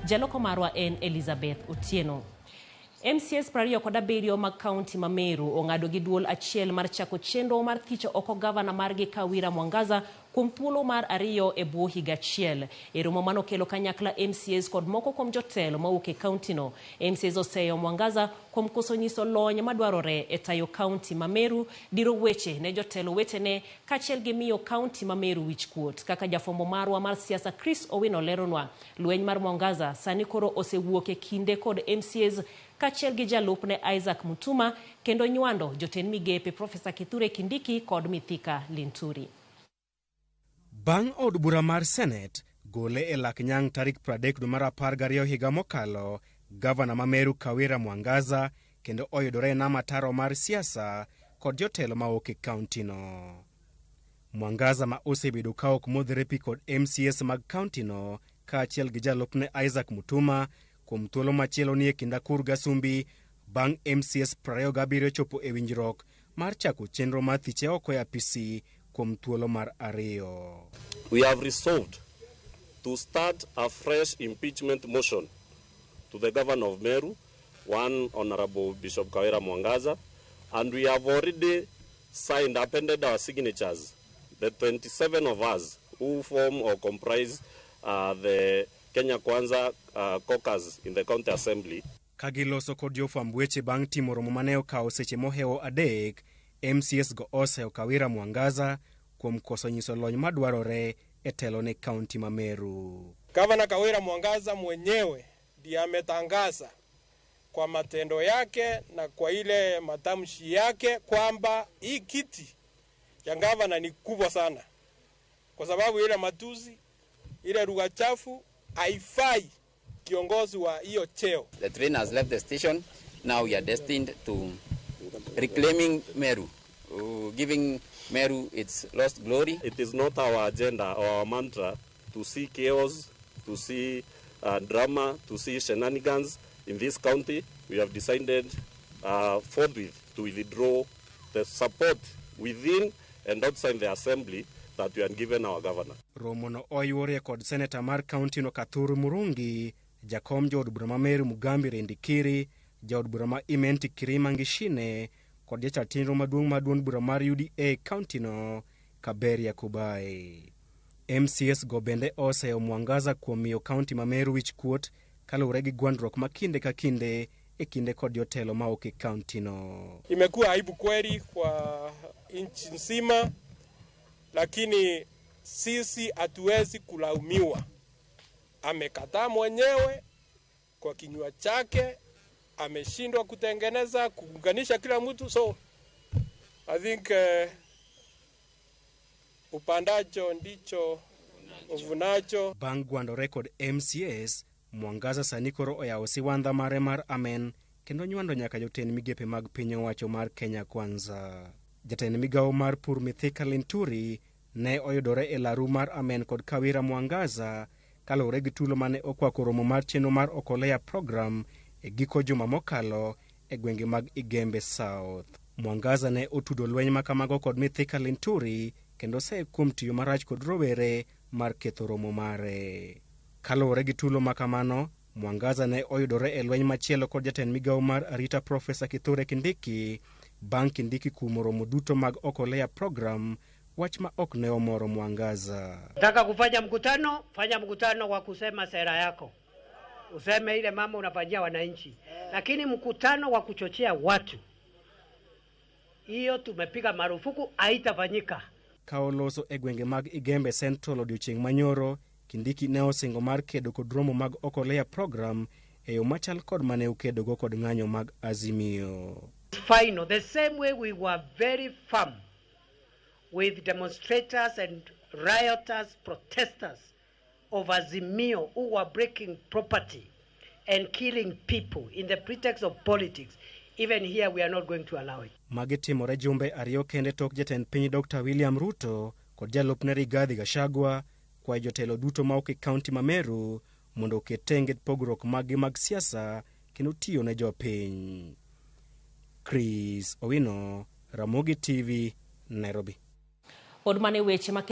Jaloko marwa en Elizabeth Otieno. MCAs 27 mag kaunti ma Meru ong'ado gi duol achiel mar chako chenro mar thicho oko gavana margi Kawira Mwangaza kuom thuolo mar ariyo e bwo higa achiel. E romo manokelo kanyakla MCAs kod moko kuom jotelo mawuok e kauntino, MCAs oseyo Mwangaza kuom koso nyiso lony madwarore e tayo kaunti ma Meru, diro weche ne jotelo wetene kaachiel gi miyo kaunti ma Meru wichkuot. Kaka jafwambo marwa mar siasa Chris Owino leronwa, lweny mar Mwangaza sani koro osewuok e kinde kod MCAs kaachiel gi jalupne Isaac Mutuma kendo nywando jotend migepe Profesa Kithure Kindiki kod Mithika Linturi. Bang' od bura mar Senet gole e lak nyang' tarik 30 dwe mar 12 higa mokalo, gavana ma Meru Kawira Mwangaza kendo oyudore e nam ataro mar siasa kod jotelo mawuok e kauntino. Mwangaza ma osebedo ka ok modhre pi kod MCAs mag kauntino kaachiel gi jalupne Isaac Mutuma kuom thuolo machielo nie kind akur gasumbi bang' MCAs 27 chopo e winjruok mar chako chenro mar thiche oko e apisi kuom thuolo mar ariyo. We have resolved to start a fresh impeachment motion to the governor of Meru, one Honorable Bishop Kawira Mwangaza, and we have already signed, appended our signatures, the 27 of us who form or comprise the Kenya Kwanza caucus in the county assembly. Ka giloso kod jofwamb weche bang' timo romo mane okawo seche mohewo 3, MCAs go oseyo Kawira Mwangaza kuom koso nyiso lony madwarore e telo ne kaunti ma Meru. Gavana Kawira Mwangaza mwenyewe ndiye ametangaza kwa matendo yake na kwa ile matamshi yake kwamba hii kiti ya gavana ni kubwa sana, kwa sababu ile matusi, ile lugha chafu haifai kiongozi wa hiyo cheo. The train has left the station. Now we are destined to reclaiming Meru, giving Meru its lost glory. It is not our agenda or our mantra to see chaos, to see drama, to see shenanigans in this county. We have decided forthwith to withdraw the support within and outside the assembly that we had given our governor. Romo no oyuorie kod seneta mar kaunti no Kathuru Murungi, jakom jood bura ma Meru Mugambi Rindikiri, jaod bura ma Imenti Kirima Ngishine kod jachat chenro maduong' mar duond bura mar UDA kaunti no Kaberia Kubai. MCAs go bende oseyo Mwangaza kuom miyo kaunti ma Meru wich kuot kaluwore gi gwandruok ma kinde ka kinde e kinde kod jotelo mawuok e kaunti no. Imekuwa aibu kweli kwa nchi nzima, lakini sisi hatuwezi kulaumiwa. Amekataa mwenyewe kwa kinywa chake, ameshindwa kutengeneza kuunganisha kila mtu, so I think upandacho ndicho uvunacho. Bang' gwandore kod MCAs, Mwangaza sani koro oyawo siwandha mare mar amen kendo nywando nyaka jotend migepe mag piny owacho mar Kenya Kwanza. Jatend migawo mar pur Mithika Linturi ne oyudore e laru mar amen kod Kawira Mwangaza kaluwore gi tulo mane okwako romo mar chenro mar Okolea program e giko juma mokalo e gwenge mag Igembe South. Mwangaza ne otudo lweny makamago kod Mithika Linturi kendo oseye kuom tiyo marach kod rowere mar ketho romo mare. Kaluwore gi tulo makamano, Mwangaza ne oyudore e lweny machielo kod jatend migawo mar arita Profesa Kithure Kindiki bang' Kindiki kumo romo duto mag Okolea program, wach ma ok ne omoro Mwangaza. Nataka kufanya mkutano, fanya mkutano wa kusema sera yako, useme ile mambo unafanyia wananchi, lakini mkutano wa kuchochea watu, hiyo tumepiga marufuku, haitafanyika. Ka oloso e gwenge mag Igembe Central odiochieng' manyoro, Kindiki ne osingo mar kedo kod romo mag Okolea program e yo machal kod mane okedogo kod ng'anyo mag Azimio. Final, the same way we were very firm with demonstrators and rioters, protesters of Azimio who were breaking property and killing people in the pretext of politics. Even here we are not going to allow it. Magi timore jumbe ariyo kende tok jatend piny Dr. William Ruto kod jalupne Rigathi Gachagua kwayo jotelo duto mawuok e kaunti ma Meru mondo oket tenge pogruok maggi mag siasa kendo tiyo ne jopiny. Chris Owino, Ramogi TV, Nairobi. Pod mane weche ma